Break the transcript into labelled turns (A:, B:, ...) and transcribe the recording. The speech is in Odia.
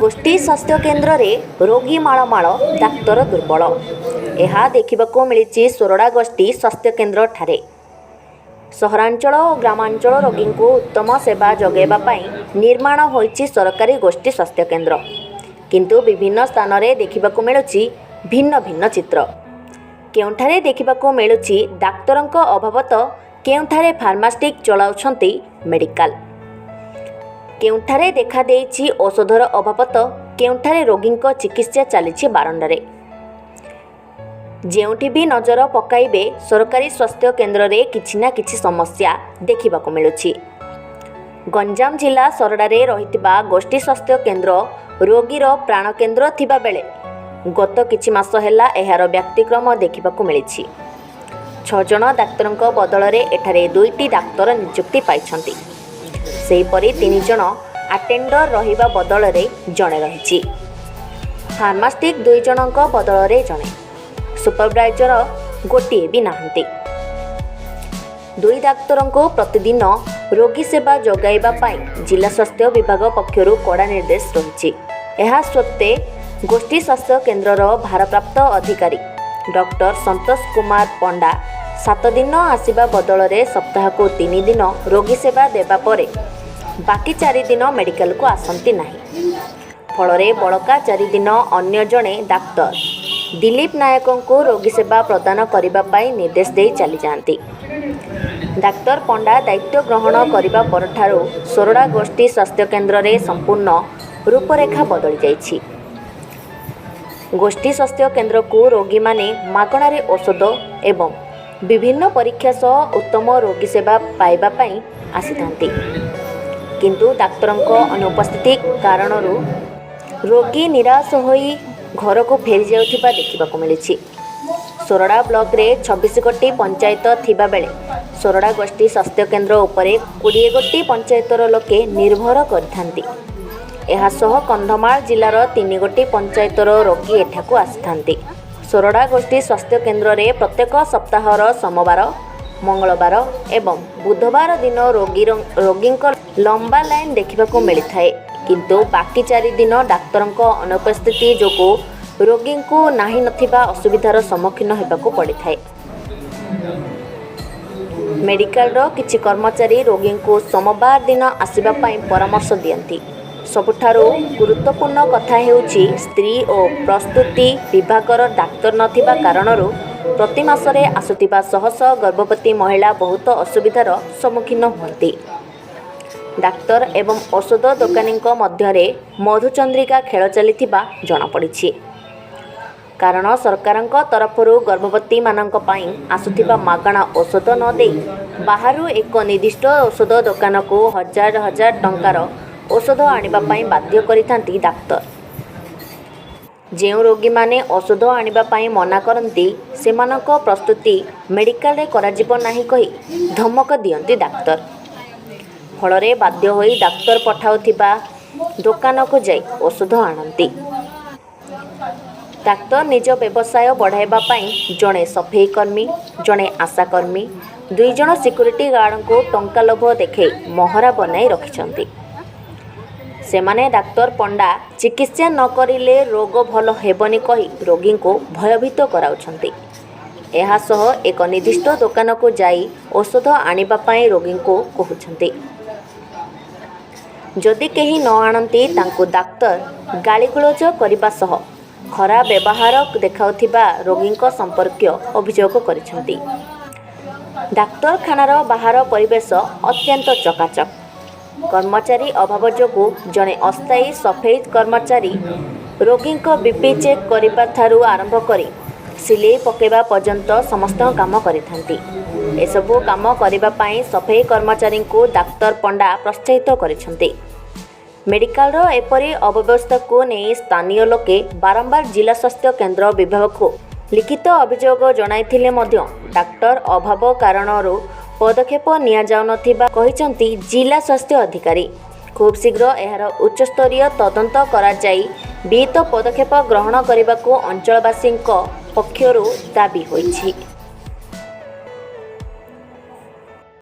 A: ଗୋଷ୍ଠୀ ସ୍ୱାସ୍ଥ୍ୟ କେନ୍ଦ୍ରରେ ରୋଗୀ ମାଳମାଳ, ଡାକ୍ତର ଦୁର୍ବଳ। ଏହା ଦେଖିବାକୁ ମିଳିଛି ସୋରଡ଼ା ଗୋଷ୍ଠୀ ସ୍ୱାସ୍ଥ୍ୟ କେନ୍ଦ୍ରଠାରେ। ସହରାଞ୍ଚଳ ଓ ଗ୍ରାମାଞ୍ଚଳ ରୋଗୀଙ୍କୁ ଉତ୍ତମ ସେବା ଯୋଗାଇବା ପାଇଁ ନିର୍ମାଣ ହୋଇଛି ସରକାରୀ ଗୋଷ୍ଠୀ ସ୍ୱାସ୍ଥ୍ୟ କେନ୍ଦ୍ର। କିନ୍ତୁ ବିଭିନ୍ନ ସ୍ଥାନରେ ଦେଖିବାକୁ ମିଳୁଛି ଭିନ୍ନ ଭିନ୍ନ ଚିତ୍ର। କେଉଁଠାରେ ଦେଖିବାକୁ ମିଳୁଛି ଡାକ୍ତରଙ୍କ ଅଭାବ ତ କେଉଁଠାରେ ଫାର୍ମାସିଷ୍ଟ ଚଳାଉଛନ୍ତି ମେଡ଼ିକାଲ। କେଉଁଠାରେ ଦେଖାଦେଇଛି ଔଷଧର ଅଭାବ ତ କେଉଁଠାରେ ରୋଗୀଙ୍କ ଚିକିତ୍ସା ଚାଲିଛି ବାରଣ୍ଡାରେ। ଯେଉଁଠି ବି ନଜର ପକାଇବେ, ସରକାରୀ ସ୍ୱାସ୍ଥ୍ୟ କେନ୍ଦ୍ରରେ କିଛି ନା କିଛି ସମସ୍ୟା ଦେଖିବାକୁ ମିଳୁଛି। ଗଞ୍ଜାମ ଜିଲ୍ଲା ସୋରଡ଼ାରେ ରହିଥିବା ଗୋଷ୍ଠୀ ସ୍ୱାସ୍ଥ୍ୟ କେନ୍ଦ୍ର ରୋଗୀର ପ୍ରାଣକେନ୍ଦ୍ର ଥିବାବେଳେ ଗତ କିଛି ମାସ ହେଲା ଏହାର ବ୍ୟତିକ୍ରମ ଦେଖିବାକୁ ମିଳିଛି। 6 ଜଣ ଡାକ୍ତରଙ୍କ ବଦଳରେ ଏଠାରେ 2ଟି ଡାକ୍ତର ନିଯୁକ୍ତି ପାଇଛନ୍ତି। ସେହିପରି 3 ଜଣ ଆଟେଣ୍ଡର ରହିବା ବଦଳରେ ଜଣେ ରହିଛି। ଫାର୍ମାସିଷ୍ଟ 2 ଜଣଙ୍କ ବଦଳରେ ଜଣେ, ସୁପରଭାଇଜର ଗୋଟିଏ ବି ନାହାନ୍ତି। 2 ଡାକ୍ତରଙ୍କୁ ପ୍ରତିଦିନ ରୋଗୀ ସେବା ଯୋଗାଇବା ପାଇଁ ଜିଲ୍ଲା ସ୍ୱାସ୍ଥ୍ୟ ବିଭାଗ ପକ୍ଷରୁ କଡ଼ା ନିର୍ଦ୍ଦେଶ ରହିଛି। ଏହା ସତ୍ତ୍ୱେ ଗୋଷ୍ଠୀ ସ୍ୱାସ୍ଥ୍ୟ କେନ୍ଦ୍ରର ଭାରପ୍ରାପ୍ତ ଅଧିକାରୀ ଡକ୍ଟର ସନ୍ତୋଷ କୁମାର ପଣ୍ଡା 7 ଦିନ ଆସିବା ବଦଳରେ ସପ୍ତାହକୁ 3 ଦିନ ରୋଗୀ ସେବା ଦେବା ପରେ ବାକି 4 ଦିନ ମେଡ଼ିକାଲକୁ ଆସନ୍ତି ନାହିଁ। ଫଳରେ ବଳକା 4 ଦିନ ଅନ୍ୟ ଜଣେ ଡାକ୍ତର ଦିଲୀପ ନାୟକଙ୍କୁ ରୋଗୀ ସେବା ପ୍ରଦାନ କରିବା ପାଇଁ ନିର୍ଦ୍ଦେଶ ଦେଇ ଚାଲିଯାଆନ୍ତି। ଡାକ୍ତର ପଣ୍ଡା ଦାୟିତ୍ୱ ଗ୍ରହଣ କରିବା ପରଠାରୁ ସୋରଡ଼ା ଗୋଷ୍ଠୀ ସ୍ୱାସ୍ଥ୍ୟ କେନ୍ଦ୍ରରେ ସମ୍ପୂର୍ଣ୍ଣ ରୂପରେଖା ବଦଳିଯାଇଛି। ଗୋଷ୍ଠୀ ସ୍ୱାସ୍ଥ୍ୟ କେନ୍ଦ୍ରକୁ ରୋଗୀମାନେ ମାଗଣାରେ ଔଷଧ ଏବଂ ବିଭିନ୍ନ ପରୀକ୍ଷା ସହ ଉତ୍ତମ ରୋଗୀ ସେବା ପାଇବା ପାଇଁ ଆସିଥାନ୍ତି। କିନ୍ତୁ ଡାକ୍ତରଙ୍କ ଅନୁପସ୍ଥିତି କାରଣରୁ ରୋଗୀ ନିରାଶ ହୋଇ ଘରକୁ ଫେରିଯାଉଥିବା ଦେଖିବାକୁ ମିଳିଛି। ସୋରଡ଼ା ବ୍ଲକରେ 26 ଗୋଟି ପଞ୍ଚାୟତ ଥିବାବେଳେ ସୋରଡ଼ା ଗୋଷ୍ଠୀ ସ୍ୱାସ୍ଥ୍ୟ କେନ୍ଦ୍ର ଉପରେ 20 ଗୋଟି ପଞ୍ଚାୟତର ଲୋକେ ନିର୍ଭର କରିଥାନ୍ତି। ଏହାସହ କନ୍ଧମାଳ ଜିଲ୍ଲାର 3 ଗୋଟି ପଞ୍ଚାୟତର ରୋଗୀ ଏଠାକୁ ଆସିଥାନ୍ତି। ସୋରଡ଼ା ଗୋଷ୍ଠୀ ସ୍ୱାସ୍ଥ୍ୟ କେନ୍ଦ୍ରରେ ପ୍ରତ୍ୟେକ ସପ୍ତାହର ସୋମବାର, ମଙ୍ଗଳବାର ଏବଂ ବୁଧବାର ଦିନ ରୋଗୀଙ୍କ ଲମ୍ବା ଲାଇନ୍ ଦେଖିବାକୁ ମିଳିଥାଏ। କିନ୍ତୁ ବାକି 4 ଦିନ ଡାକ୍ତରଙ୍କ ଅନୁପସ୍ଥିତି ଯୋଗୁଁ ରୋଗୀଙ୍କୁ ନାହିଁ ନଥିବା ଅସୁବିଧାର ସମ୍ମୁଖୀନ ହେବାକୁ ପଡ଼ିଥାଏ। ମେଡ଼ିକାଲର କିଛି କର୍ମଚାରୀ ରୋଗୀଙ୍କୁ ସୋମବାର ଦିନ ଆସିବା ପାଇଁ ପରାମର୍ଶ ଦିଅନ୍ତି। ସବୁଠାରୁ ଗୁରୁତ୍ୱପୂର୍ଣ୍ଣ କଥା ହେଉଛି, ସ୍ତ୍ରୀ ଓ ପ୍ରସୂତି ବିଭାଗର ଡାକ୍ତର ନଥିବା କାରଣରୁ ପ୍ରତି ମାସରେ ଆସୁଥିବା ଶହ ଶହ ଗର୍ଭବତୀ ମହିଳା ବହୁତ ଅସୁବିଧାର ସମ୍ମୁଖୀନ ହୁଅନ୍ତି। ଡାକ୍ତର ଏବଂ ଔଷଧ ଦୋକାନୀଙ୍କ ମଧ୍ୟରେ ମଧୁଚନ୍ଦ୍ରିକା ଖେଳ ଚାଲିଥିବା ଜଣାପଡ଼ିଛି। କାରଣ ସରକାରଙ୍କ ତରଫରୁ ଗର୍ଭବତୀମାନଙ୍କ ପାଇଁ ଆସୁଥିବା ମାଗଣା ଔଷଧ ନ ଦେଇ ବାହାରୁ ଏକ ନିର୍ଦ୍ଦିଷ୍ଟ ଔଷଧ ଦୋକାନକୁ ହଜାର ହଜାର ଟଙ୍କାର ଔଷଧ ଆଣିବା ପାଇଁ ବାଧ୍ୟ କରିଥାନ୍ତି ଡାକ୍ତର। ଯେଉଁ ରୋଗୀମାନେ ଔଷଧ ଆଣିବା ପାଇଁ ମନା କରନ୍ତି, ସେମାନଙ୍କ ପ୍ରସୂତି ମେଡ଼ିକାଲରେ କରାଯିବ ନାହିଁ କହି ଧମକ ଦିଅନ୍ତି ଡାକ୍ତର। ଫଳରେ ବାଧ୍ୟ ହୋଇ ଡାକ୍ତର ପଠାଉଥିବା ଦୋକାନକୁ ଯାଇ ଔଷଧ ଆଣନ୍ତି। ଡାକ୍ତର ନିଜ ବ୍ୟବସାୟ ବଢ଼ାଇବା ପାଇଁ ଜଣେ ସଫେଇ କର୍ମୀ, ଜଣେ ଆଶାକର୍ମୀ, 2 ଜଣ ସିକ୍ୟୁରିଟି ଗାର୍ଡଙ୍କୁ ଟଙ୍କା ଲୋଭ ଦେଖାଇ ମହରା ବନାଇ ରଖିଛନ୍ତି। ସେମାନେ ଡାକ୍ତର ପଣ୍ଡା ଚିକିତ୍ସା ନ କରିଲେ ରୋଗ ଭଲ ହେବନି କହି ରୋଗୀଙ୍କୁ ଭୟଭୀତ କରାଉଛନ୍ତି। ଏହାସହ ଏକ ନିର୍ଦ୍ଦିଷ୍ଟ ଦୋକାନକୁ ଯାଇ ଔଷଧ ଆଣିବା ପାଇଁ ରୋଗୀଙ୍କୁ କହୁଛନ୍ତି। ଯଦି କେହି ନ ଆଣନ୍ତି, ତାଙ୍କୁ ଡାକ୍ତର ଗାଳିଗୁଲଜ କରିବା ସହ ଖରାପ ବ୍ୟବହାର ଦେଖାଉଥିବା ରୋଗୀଙ୍କ ସମ୍ପର୍କୀୟ ଅଭିଯୋଗ କରିଛନ୍ତି। ଡାକ୍ତରଖାନାର ବାହାର ପରିବେଶ ଅତ୍ୟନ୍ତ ଚକାଚକ। କର୍ମଚାରୀ ଅଭାବ ଯୋଗୁଁ ଜଣେ ଅସ୍ଥାୟୀ ସଫେଇ କର୍ମଚାରୀ ରୋଗୀଙ୍କ ବିପି ଚେକ୍ କରିବା ଠାରୁ ଆରମ୍ଭ କରି ସିଲେଇ ପକାଇବା ପର୍ଯ୍ୟନ୍ତ ସମସ୍ତ କାମ କରିଥାନ୍ତି। ଏସବୁ କାମ କରିବା ପାଇଁ ସଫେଇ କର୍ମଚାରୀଙ୍କୁ ଡାକ୍ତର ପଣ୍ଡା ପ୍ରୋତ୍ସାହିତ କରିଛନ୍ତି। ମେଡ଼ିକାଲର ଏପରି ଅବ୍ୟବସ୍ଥାକୁ ନେଇ ସ୍ଥାନୀୟ ଲୋକେ ବାରମ୍ବାର ଜିଲ୍ଲା ସ୍ୱାସ୍ଥ୍ୟ କେନ୍ଦ୍ର ବିଭାଗକୁ ଲିଖିତ ଅଭିଯୋଗ ଜଣାଇଥିଲେ ମଧ୍ୟ ଡାକ୍ତର ଅଭାବ କାରଣରୁ ପଦକ୍ଷେପ ନିଆଯାଉନଥିବା କହିଛନ୍ତି ଜିଲ୍ଲା ସ୍ୱାସ୍ଥ୍ୟ ଅଧିକାରୀ। ଖୁବ୍ ଶୀଘ୍ର ଏହାର ଉଚ୍ଚସ୍ତରୀୟ ତଦନ୍ତ କରାଯାଇ ବିହିତ ପଦକ୍ଷେପ ଗ୍ରହଣ କରିବାକୁ ଅଞ୍ଚଳବାସୀଙ୍କ ପକ୍ଷରୁ ଦାବି ହୋଇଛି।